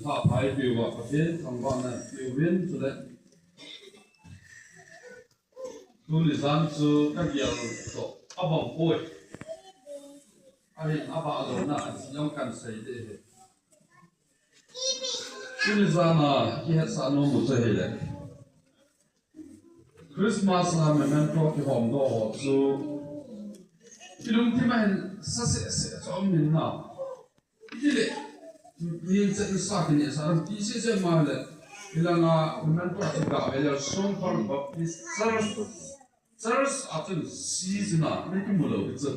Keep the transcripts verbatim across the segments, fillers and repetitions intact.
Tha phai piu a Pathen thangvahna piu vin chule. Tuni jan chu ka gel toh abang poi. Ahin abah lona a chi jong kan sei ding ahi. Tuni jan a kihetsah nom u chu ahile, Christmas a memento kihom doh ho chu kilungthim a hin sa seh seh chu um in na. Itile, nin che sa kini sa ram ti se se ma le. Hilanga memento chu ga ve le Songphar Baptist Church. Church a chun si chu na, ni kimu lou chu.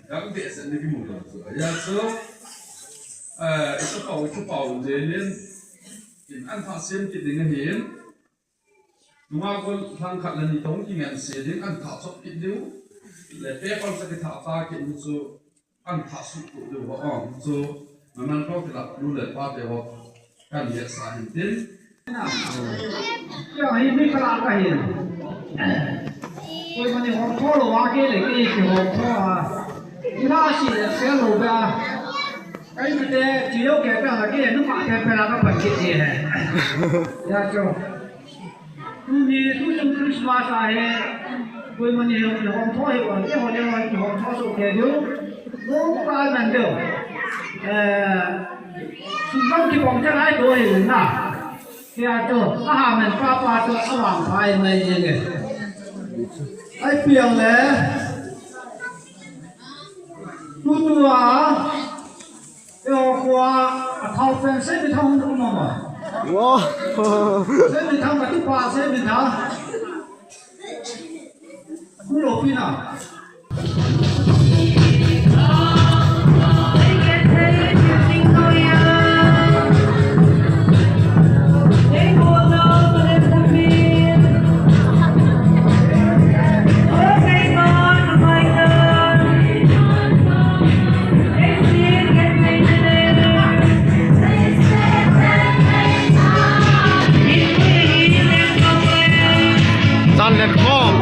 Ga ve se ni kimu lou chu. Ya chu, eh, i chapau, i chapau le nin, in an tha sem kit ding ahin. Nunga kol lhang khat le ni tong kingen se ding an thah chop kit diu. Le paper sa kithah ta kit u chu an thah suh kit diu ho, chu memento kilah nu le pa te ho kan hetsah hin tin. Kei hi mi kala ka hin. Koima ni hom tho lou a kei le kei kihom tho a. Ila si le se lou ba. Kei mi te ti lou kei ka la kei nu pa te pe la ka pan kit ni he. Ya chu. Tuni, tuchung Christmas ahi, koima ni hom, hom tho hi, hom tho hi, hom tho soh kei diu. Hom pa nan diu. Eh, sum dang kibang te ngai diu ahi na. Kei a chu, aha men pa pa chu, avang phai mai jeng e. Ai piang le. Tutua, eiho khoa, athao pen seven thousand um ama. Wow. Seven thousand kati pa, seven thousand. Kulo pina. Chan le khom.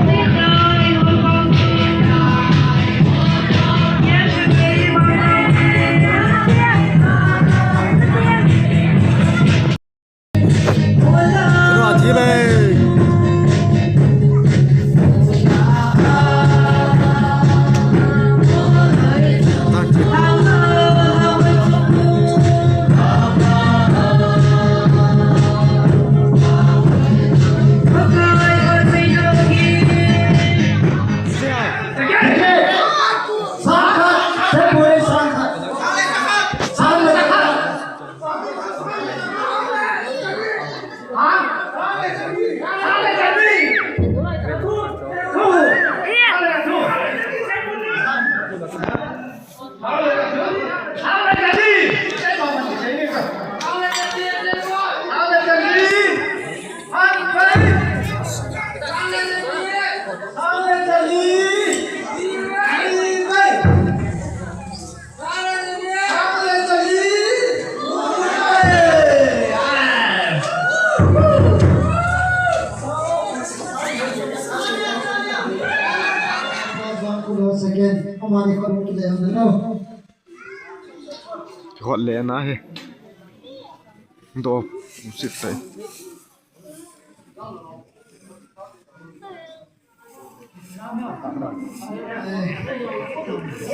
Hot le na he. Do sit tai.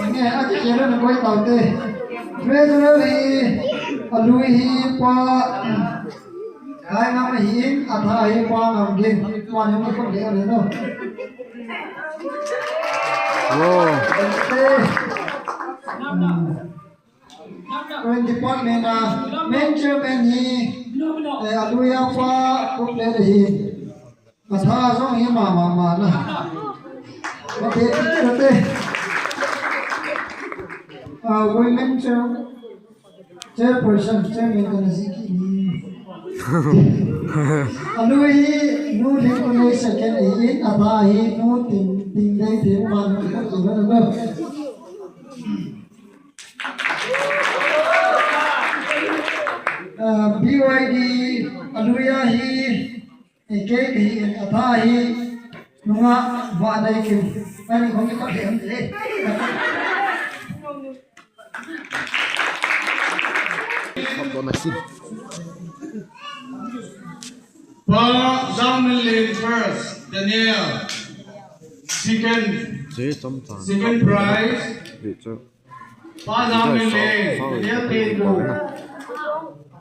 Nge, a kikela na koi taute. Treasurer hi, alui hi pa, Khaingam ahin, atha hi pa Ngamgin. Pa ni ma ko le le no. Wow. Te. Wen department a, men chairman hi, eh, alui a pa, ko le le hi. Atha jong hi ma, ma, ma na. Mate, mate. Ah, women chair, chairperson, chairman kana ji kit ni. Alui hi, nu Lhingkunei second ahin, atha hi, nu Ting, Tingdei Themman, nu Lhingkunei na. Ah, B Y D, alui a hi, Kei, kei, atha hi, nunga, Vaneikim. Ani kong ki pa le, le. Pa Jangminlen first, Daniel. Second, second prize. Pa Jangminlen, Daniel Tendu.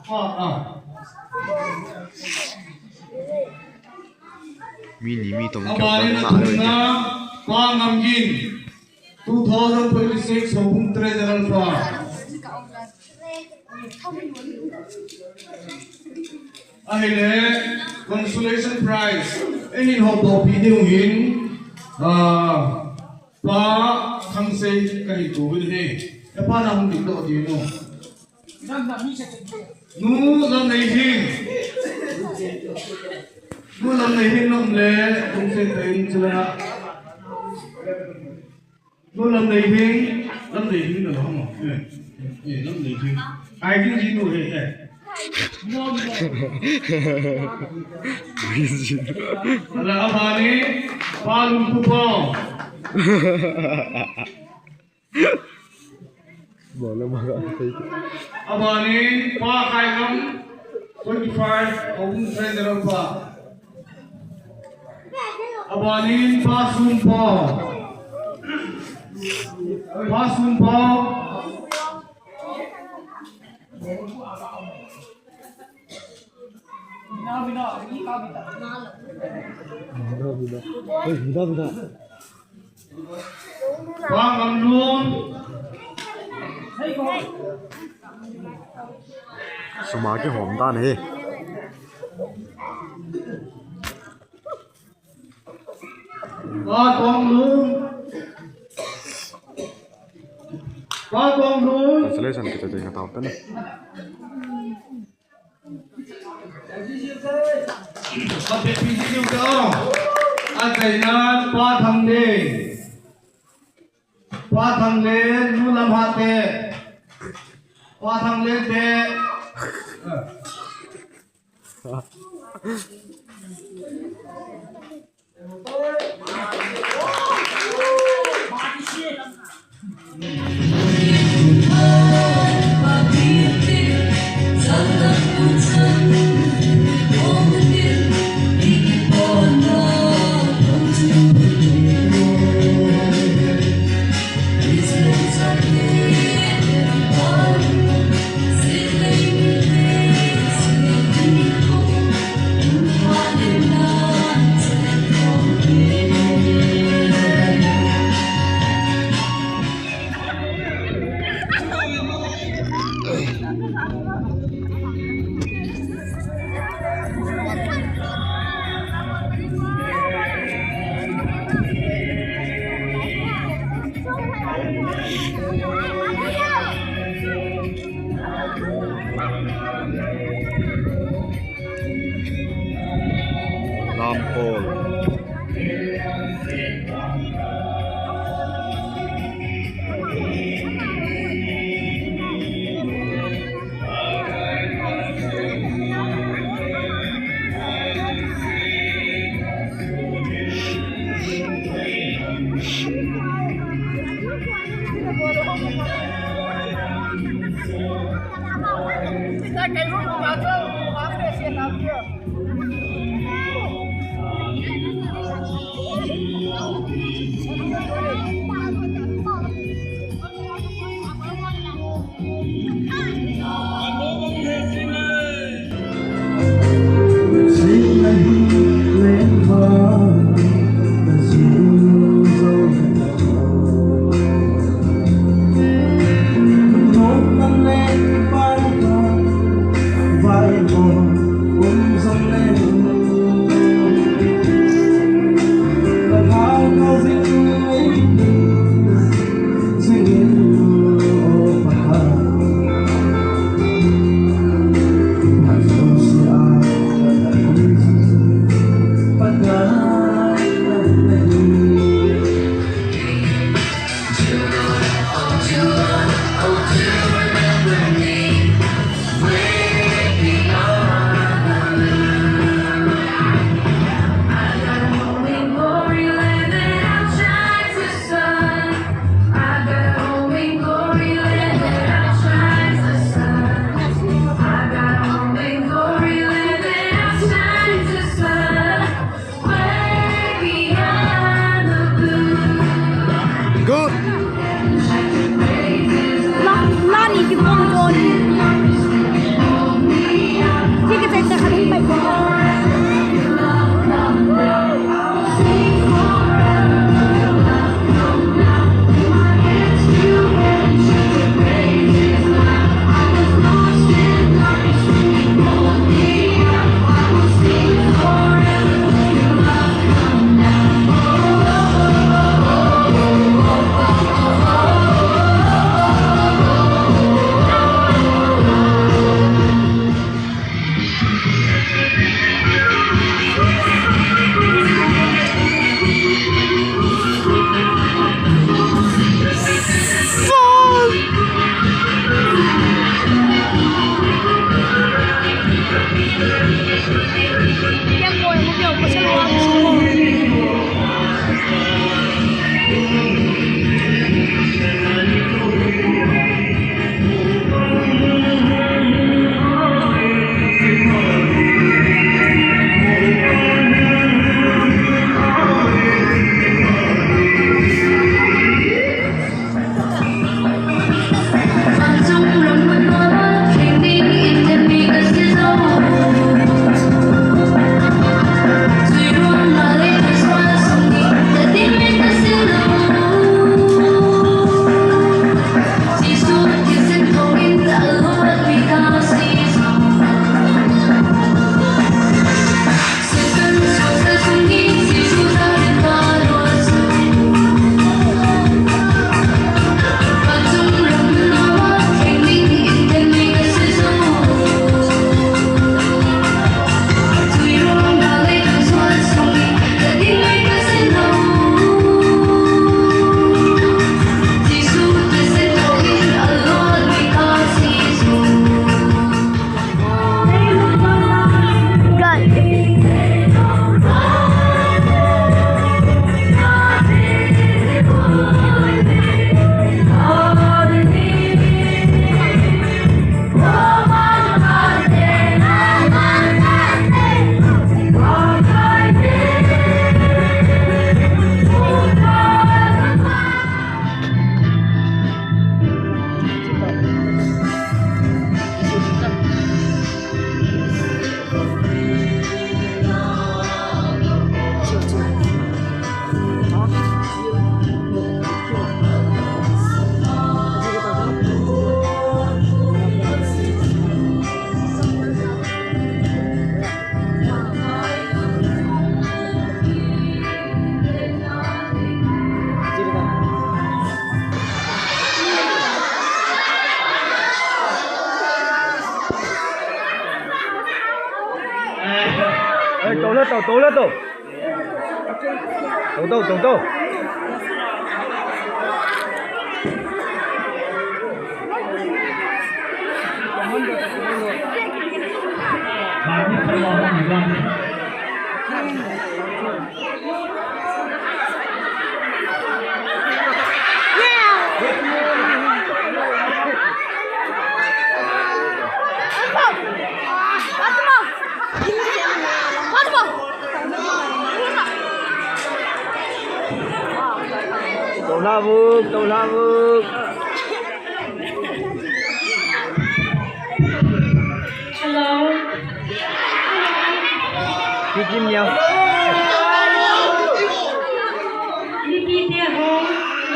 Pa, ah. Mi ni mi tong. Abani na thumna, Pa Ngamgin, two thousand twenty-six Houbung Treasurer pa. Ahile, consolation prize, eini houtopi diu hin, ah, Pa Thangsei kahin kou uve. E pa na hung ding doh ding u. Nu Lamneihing. Nu Lamneihing nom le, tung sen ta in chula. Nu Lamneihing, Lamneihing na lo mo. Eh, eh, Lamneihing. Ai ding ji nu he, eh. Ala abani, Pa Lungpupong. Bola maga. Abani, Pa Khaingam, twenty-five, Houbung Treasurer pa. Abani, Pa Sumpa. Pa Sumpa. Pa Ngamlun. Suma kihom dan hi. Pa Tonglun. Pa Tonglun. Translation kita tengah tahu kan. Achaina Pa Thanglun. Pa Thanglun, Nu Lamhate. Pa Thanglun te. Lampol. Good. Na, nani ki pon don. Ye ke chaita khalin pai. Ê, tou le tou, tou le tou. Tou, tou, tou, tou. Lavuk, tou lavuk. Hello. Kikim niau. Lipi te ho.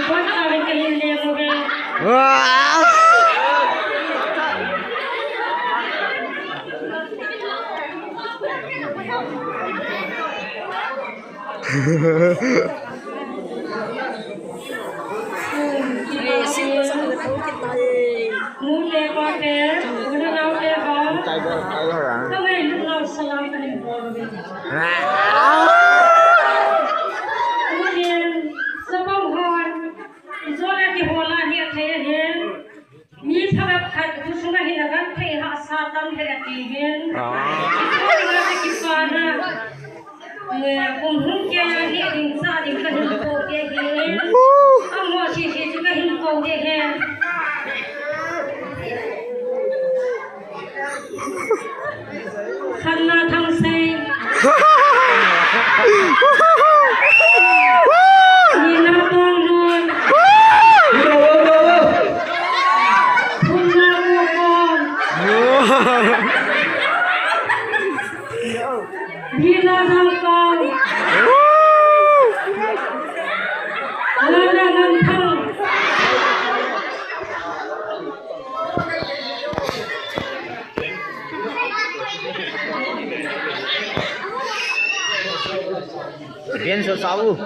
Bon sa le kahin le mo ve. Wow. Mi phabep khat, khosung a hin agan thei hahsa tam thei ati hin. Ah. Kipana. Eh, kum hung kei a hi ding sa ding kahin kou te hin. Woo. Amaho sese chu kahin kou te hin. Khanna Thangsei. Nina Tonglun. Thumna Mokon. Bina Nangkang. Lana Nangthang. Bien so sau.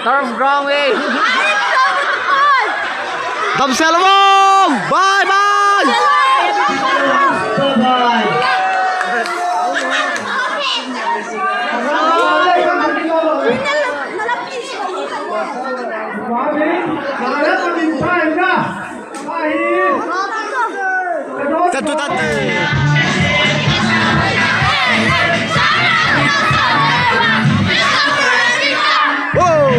Turf ground eh. Damsel Mong! Bye bye! Bye bye! Satu tadi. Oh.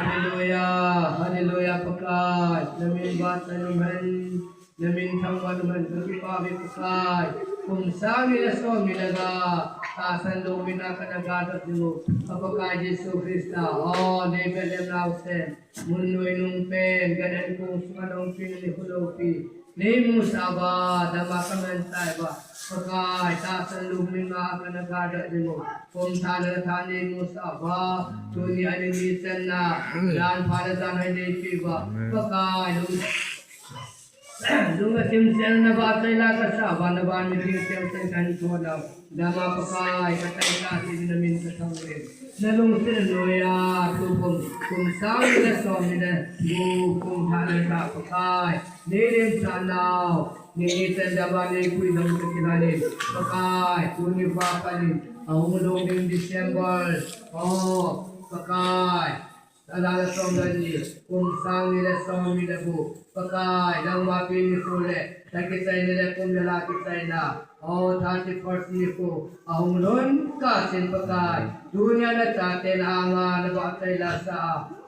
Hallelujah, hallelujah, Pakai, namin bata namin. Namin thangvah naman, kakipah uve Pakai. Kum sang ni le som ni le nga, tahsan lou min a kana gadoh diu. Ka Pakai Jesu Christa, o, nei Bethlehem naosen, mun noi nung pen, gan an kong sunga nong pin ni hulopi. Nei musah uva, dama kaman tai uva. Pakai, tahsan lou min a kana gadoh diu. Kum thah le thah nei musah uva, tuni a ni chan na, jan pha le jan hoi nei pe uva. Pakai, lung Lunga simsel na ba chai la ka sa ba na ba ni ri tel tel kan tho na. Dama Pakai ka tai ka si na min ka thang le. Na lungset noiya tu kum, kum sang ni le som ni le, tu kum thah le thah Pakai. Nei lim sa nau. Ni ni ten daba ni kui nang ka kinani. Pakai, tuni pa kani. Ahung lung ding December. Oh, Pakai. Ala la som la ni. Kum sang ni le som ni le bu. Pakai, nangma pi ni ku le. Ta kichai ni le kum le la kichai na. Oh, thirty first ni ku. Ahung lun ka sin Pakai. Tunia na chate na anga na ba chai la sa.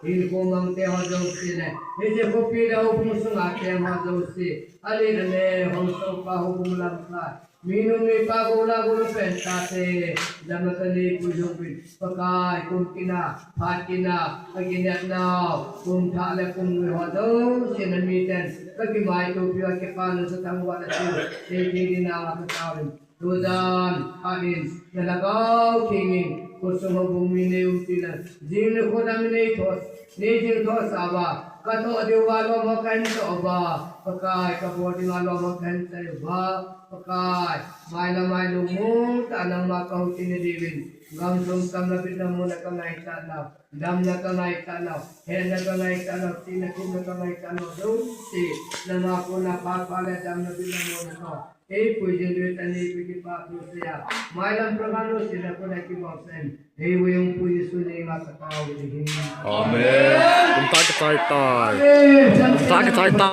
Hin ku mang te ho jong si le. Hi je ko pi da u pung sunga te ho jong si. Ale na le hong so pa ho bung lam ka. Minu mi pa go la go lo pen ta te. Dam na ta ni ku jong bin. Pakai kum kina, phat kina, ka kinat nau. Kum tha le kum nui ho jong si na mi ten. Ka ki mai tu pi wa ke pa na sa thang wa na tu. Te te ni na wa ka ta win. Tujan, hadin, na lagau thingin, kusung ho bung mi nei um tina, jing le khodam nei thos, nei jing thos ava, ka to diu va lo mo ka hin to va, Pakai ka bo ding a lo mo ka hin tai va, Pakai, mai la mai lu mu ta nangma ka hu tina diwin, gam sum tam la bit na mu na ka ngai ta na, dam na ka ngai ta na, he na ka ngai ta na, ti na kum na ka ngai ta na, do si, na ma ko na pa pa le dam na bit na mu na ka. Ei pui jin dui tani pui ki pa tu sia. Mailam program lo sila ko na ki bau sen. Ei wei ung pui Jesu ne nga ka tau ni hin. Amen. Kum ta ka tai tai. Kum ta ka tai tai.